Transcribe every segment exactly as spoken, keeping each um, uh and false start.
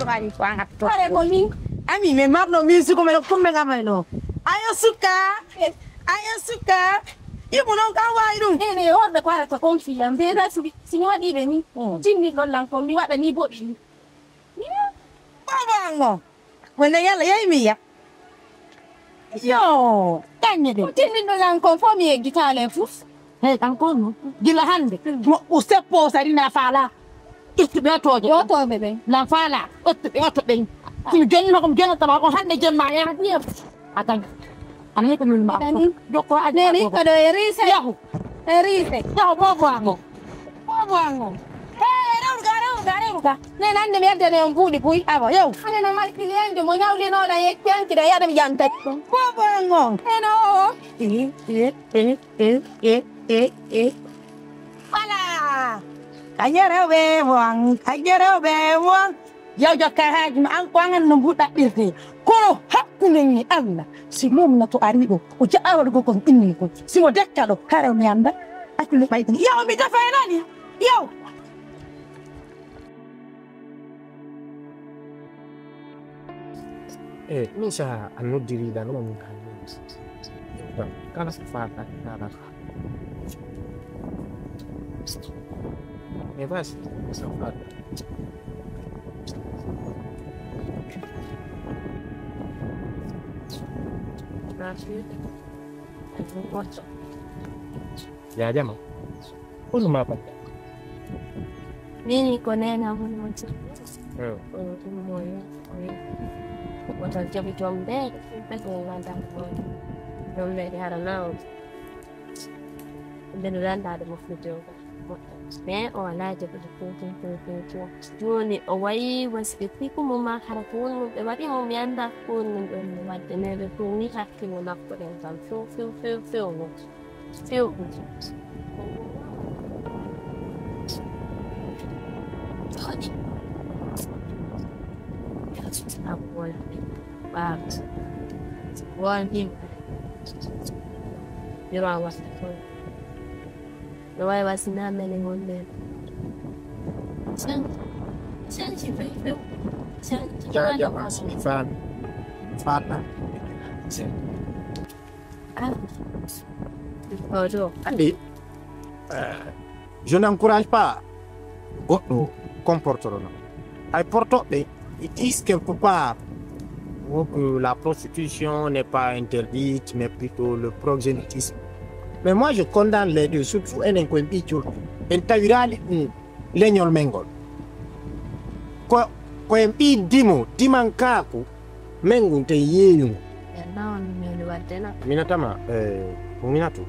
Ari ko an hatto. Are ko min. Ami, mi marno musique men kumbe ngam ay no. Ayo suka. Ayo suka. Ibu non ka wayi dum. Ene worɓe ko arata kon fiyam be da si si mi waɗi ɓe ni. Tinni ɗon lan ko mi waɗa ni boɗi ni. Baba ngo. Wonde yalla yehi mi ya. Yo, kañƴe ɗe. Tinni ɗon lan ko fof mi yeggitaale fof. Hey, kanko no gila hannde. Mo o seppo o sarina faala. Ittu ɓe tooje. Yotooɓe ɓen. La faala. Ittu ɓe oto ɓen. Simi jonni no ko mi jonnata ma ko hannde jemma ya diya. Akan. Ani ko min ma. Dani. Jokko aji. Neni ko do erise. Yahu. Erise. Yahu bobo ango. Bobo ango. Hey, rewruga, rewruga, rewruga. Neni hannde mi yeddane on buuɗi buy. Abo, yow. Hannde no mari client mo ñawlinoɗa yekki anki da yaɗa mi janta. Bobo ango. Eno. Eh, eh, eh, eh, eh, eh, eh. Voilà. Kañe rewɓe mo an, kañe rewɓe mo an. Yaw jokka haaji ma an ko an no mbuɗa ɗirde. Kono hakkunde ni Allah. Si mum na to ari ɗo, o jaɓa waɗugo kon inni kon. Si mo dekka ɗo, kare mi anda. Hakkunde ɓay ɗum. Yaw mi dafa e nani. Yaw. E min saha a noddiriɗa noon kala so faata kala. Mais vas-y, ça va. Jaajama. Kono ma ɓadda. Mini ko nena mun mun ci. Ɗum moye. Wata jaɓi toon ɓe ɓe ko ngannda ko ɗum ɓe hara nawo. Ɓe no ranndaade mo fudde o. Mais o alaa jaɓude fof fof fof fof fof. Jooni o wayi wasiɓe piku mo ma hara ko woni mum ɓe waɗi mo mi annda ko woni mum ɗon mo waɗde mais ɓe fof ni hakkille makko ɗen kam few few few few mo few. Abuwol ɓaawto won yimɓe biro a wasta fof. No wawi wasina mene wonde. Change. Change fay few. Change. Jaajama, mi faami. Mi faata. Ah. Oto. Andi, eh, je n'encourage pas goɗɗo comporte no. Ay portoɓe, ils disent quelque part que la prostitution n'est pas interdite, mais plutôt le proxénétisme. Mais moi, je condamne les deux, surtout enen ko en ɓiccol. En tawirali ɗum leñol men ngol. Ko, ko en ɓii dimo, dimankaaku, men ngun te yeeyungu. Minatama, eh, ko minatu.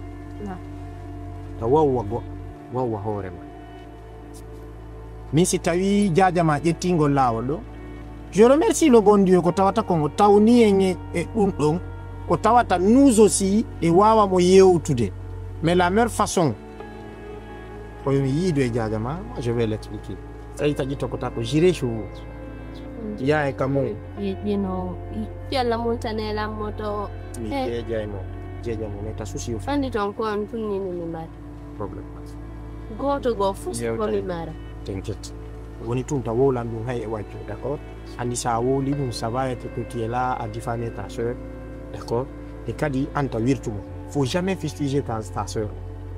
Ta wawwa go, wawwa hoore ma. Min si tawi jaajama ƴettingol laawol ɗo, je remercie le bon Dieu ko tawata ko ngo tawni en e, e ɗum ɗon, ko tawata nous aussi e waawa mo yewtude. Mais la meilleure façon, ko yo mi yiidu e jaajama, moi je vais l'expliquer. Tawi taƴi tokota ko jire chou. Yaa e kamu. Yiɗino yalla mun tane lammoto. Mi jeejay mo, jeejay mo, mais ta souci yo. Andi ton ko on tunni ni mi mari. Problème. Gooto goo fof ko mi mara. T'inquiète. Woni tun ta wowlan ɗum hay e waccu, d'accord? Andi sa wowli ɗum, ça va être que tu es là à diffamer ta sœur, d'accord? Et kadi anta wirtumo. Faut jamais fustiger ta, ta sœur.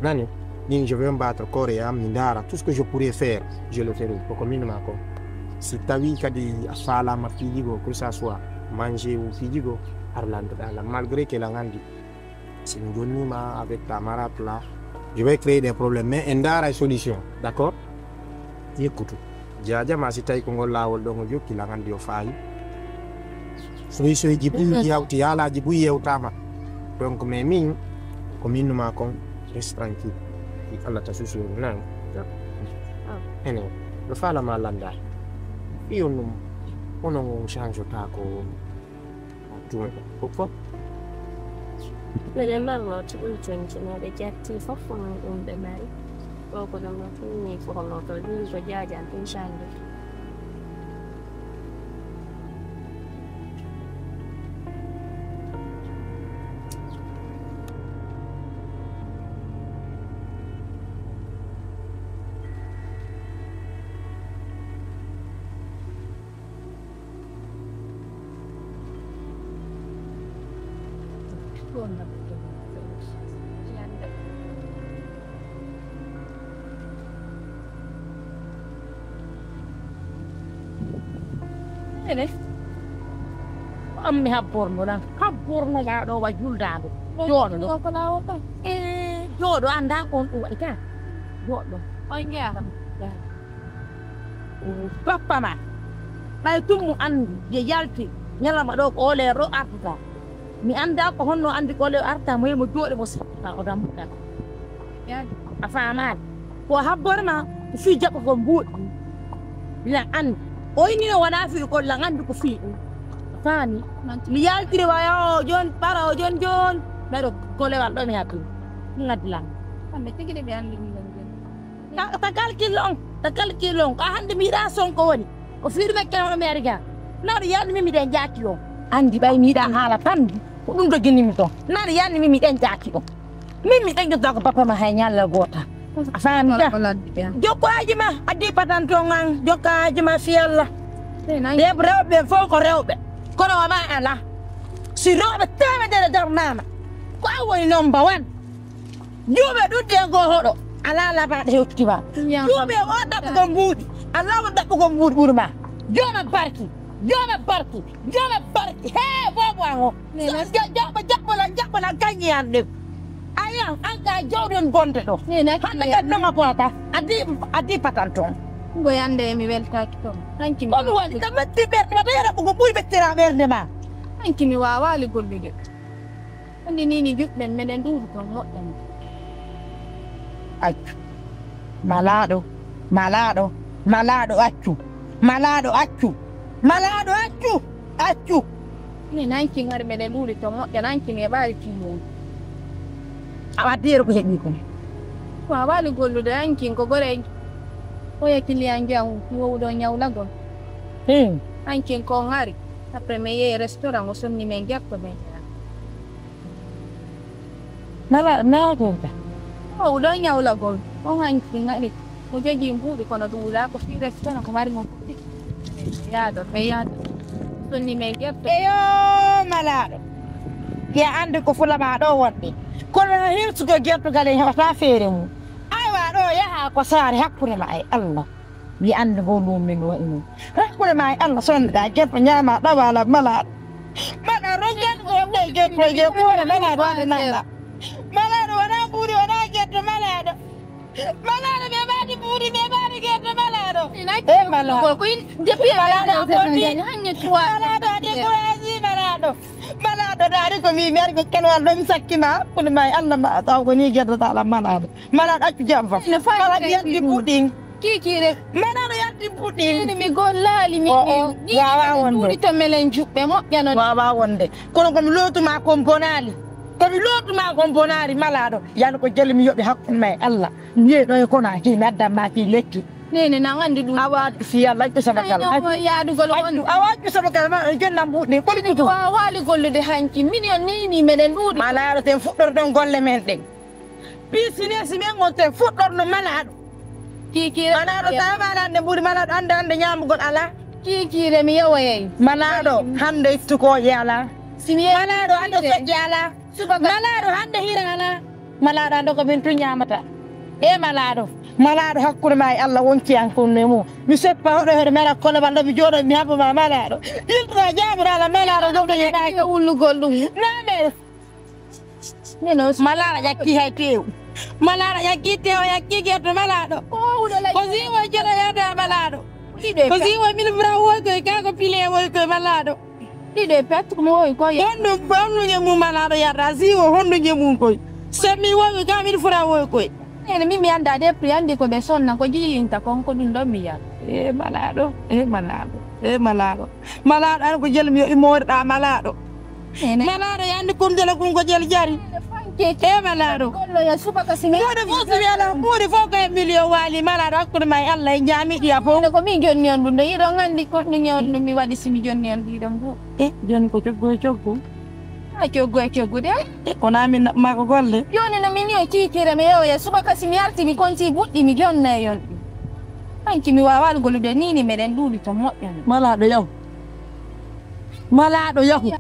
Nani? Min je vais me battre corps et âme, mi ndara tout ce que je pourrais faire, je le ferai. Koko min ma ko. Si tawi kadi a falama piiji goo, que ça soit manger ou piiji goo, ar lantoɗa lam, malgré que la ngandi. Si mi jonnima avec ta marâtre là, je vais créer des problèmes. Mais en ndaara solution, d'accord? Yekkutu. Jaajama si tawi ko ngol laawol ɗo ngo jokki lan anndi o faayi. Soy soyji buy yawti, haalaaji buy yewtaama. Donc, mais min, ko minnuma kon, reste tranquille. Fi Allah ta susu nan. Ene, no faalama lannda. Fi on ɗum, onon on change ta ko. Ɗum e ɗum fof. Mbeɗe marnoo tigi ɓuri joñde, no ɓe jatti fof ko ɗum ɓe mari. Ɗo ko ɗum no tun ni fof no to ɗum ko jaajan tun sannde. Ene. Ko an mi habborno lan. Habborno maa ɗo wa juldaande. Jooɗo ɗo. Ko laawo ɗo. Eh, jooɗo annda ko on ɗum waɗi ka. Jooɗo. On jeyaa. Bappa ma. Ɓay tum mo anndi, ye yalti. Ñalama ɗo ko ole ɗo artuta. Mi annda ko honno anndi ko ole arta mo, mo jooɗo mo sikka o dammuɗa. A faamaali? Ko habbore ma, ko fii jaɓɓo ko mbuuɗi. Lan anndi. O inni no wona fii ko lan anndi ko fii ɗum. A faami? Mi yaltiri waya o jon, ɓara o jon jon. Ɓeɗo golewal ɗo mi haɓɓi. Mi ngaddi lan. Kamɓe tigi de ɓe anndi ɗum lan jon. Ta, ta calcul on, ta calcul on. Ko hannde mi yiɗa Sonko woni. Ko fii ɗum e kewɗo mi ari ga. Naɗo yalni mi miɗen jaaki on. Anndi ɓay mi yiɗa haala tan. Ko ɗum doginimi ton. Naɗo yalni mi miɗen jaaki on. Min mi ɗañƴotaako bappa ma hay ñalla goota. A faami ka? Jokko haaji ma, addi patanton an, jokka haaji ma fii Allah. Debbo rewɓe ɓen fof ko rewɓe. Kono o ma ala. Si rewɓe temedere darnaama, ko an woni number one. Juuɓe ɗudde e goo hoɗo, alaa labaaɗo hewtiti ma. Juuɓe o ɗaɓɓugo mbuuɗi, alaa won ɗaɓɓugo mbuuɗi ɓuri ma. Jooma barki, jooma barki, jooma barki. Hee, boobo an o. Jaɓɓo, jaɓɓo lan, jaɓɓo lan gañi an ɗum. Ayan, an ka jawɗen bonde ɗo. Hande ka noma ko ata. Addi, addi patan ton. Ngo yande mi weltaki ton. Hanki mi. Ko mi woni ka metti ɓerde ma, ɓeyra ko ɓuri ɓettira ɓerde ma. Hanki mi waawali gollude. Andi ni ni juɓɓen meɗen ɗuuɗi ton moƴƴani. Accu. Malaaɗo, malaaɗo, malaaɗo accu. Malaaɗo accu. Malaaɗo accu. Accu. Ni nanki ngari meɗen ɗuuɗi ton moƴƴa nanki mi ɓaari kiwon. A waddi yero ko heɓi kon. Ko a waali gollude nanki ko gore. Oya kiliyan jam wowuɗo ñawlagol. Hmm. Nanki ko ngari. Après mi yehi restaurant o sonni men gerto men. Nala, nala ko ka. O ɗo ñawlagol. O hanki ngaɗi. Mo jogi mbuuɗi kono ɗum wula ko fii restaurant ko mari mo fuɗɗi. Yaado, ɓe yaado. Sonni men gerto. Eyo, malaaɗo. Ke ande ko fula ma ɗo wonde. Kono hirsugo gertogal en heɓata feere mum. Aywa ɗo yaha ko saare hakkunde ma e Allah. Mi annda ko ɗum min waɗi noon. Hakkunde ma e Allah sonnoɗa gerto ñaama ɗawaala malaaɗo. Mbaɗa rongen ko ɗe gerto e ɓuure malaaɗo wonde nanɗa. Malaaɗo wona ɓuuri wona gerto malaaɗo. Malaaɗo ɓe mbaɗi ɓuuri ɓe mbaɗi gerto malaaɗo. E malaaɗo. Malaaɗo a découragé malaaɗo. Malaaɗo daari ko mi mi ari ko kenwal ɗo mi sakkima. Hakkunde ma e Allah ma taw ko ni gertoɗa malaaɗo. Malaaɗo accu jam fam. Malaaɗo yalti puɗɗin. Kikiire. Mbeɗa no yalti puɗɗi. Ene mi gollaali mi. O, o, waawaa wonde. Ɗuuɗi to melen juɓɓe moƴƴa noon. Waawaa wonde. Kono ko mi lootuma kon bonaali. Ko mi lootuma kon bonaali malaaɗo. Yalla ko jeli mi yoɓi hakkunde ma e Allah. Mi yehi ɗo e kono a hii mi addan ma fii lekki. Nene na anndi ɗum. Awa addu fii Allah accu sabakal. Ay, no, yaadugol on. Accu, awa accu sabakal ma e jonnam buɗɗi. Ko ɗum ɗum. Waawaa gollude hanki. Min yo nini meɗen ɗuuɗi. Malaaɗo ten fuɗɗorɗon golle men ɗen. Business men on ten fuɗɗorno malaaɗo. Kikiire. Malaaɗo tawa malaaɗo nde ɓuri malaaɗo annde annde ñaamugol alaa. Kikiire mi yewoyay. Malaaɗo hannde ittu kooƴe alaa. Si mi yehi malaaɗo hannde soƴƴe alaa. Subaka. Malaaɗo hannde hira alaa. Malaaɗo hannde ko min tun ñaamata. E malaaɗo. Malaaɗo hakkunde ma e Allah wonki an kon ne mum. Mi seppa hoɗo hoɗo mera kolo balɗo mi jooɗo mi haɓɓo ma malaaɗo. Yiltata jaabiraala malaaɗo ɗum ɗo yeɗaaki. Ullugol ɗum. Naame. Malaaɗo ƴakki hay tew. Malaaɗo ƴakki tew, ƴakki gerto malaaɗo. Ko siwo jelo yada malaaɗo. Ko siwo mil franc woy koy ka ko pile woy koy malaaɗo. Ɗiɗo e pet ko mi woy koy. Honɗum honɗum e mum malaaɗo yada siwo honɗum e mum koy. Se mi woy koy ka mil franc woy koy. Ene min mi annda de prix anndi ko ɓe sonna ko jiyinta kon ko ɗum ɗon mi yar. E malaaɗo, e malaaɗo, e malaaɗo. Malaaɗo an ko jel mi yoɓi mooriɗa malaaɗo. Ene. Malaaɗo yandi kum jela kum ko jel jari. E malaaɗo. Gollo ya subaka si mi. Moori fof si mi ala moori fof ko e million waali malaaɗo hakkunde ma e Allah e jaamiɗi ya fof. Ko min jonni on ɗum ɗo yiɗo nganndi ko ɗum on ɗum mi waɗi si mi jonni on ɗiɗon fof. E joni ko coggu e coggu. A coggu e coggu de. E kono amin naɓ ma ko golle. Joni no min yo kiikire mi yewoya subaka si mi arti mi konti buɗɗi mi jonna e yon ɗum. Hanki mi waawal golude ni ni meɗen ɗuuɗi to moƴƴa. Malaaɗo yahu. Malaaɗo yahu.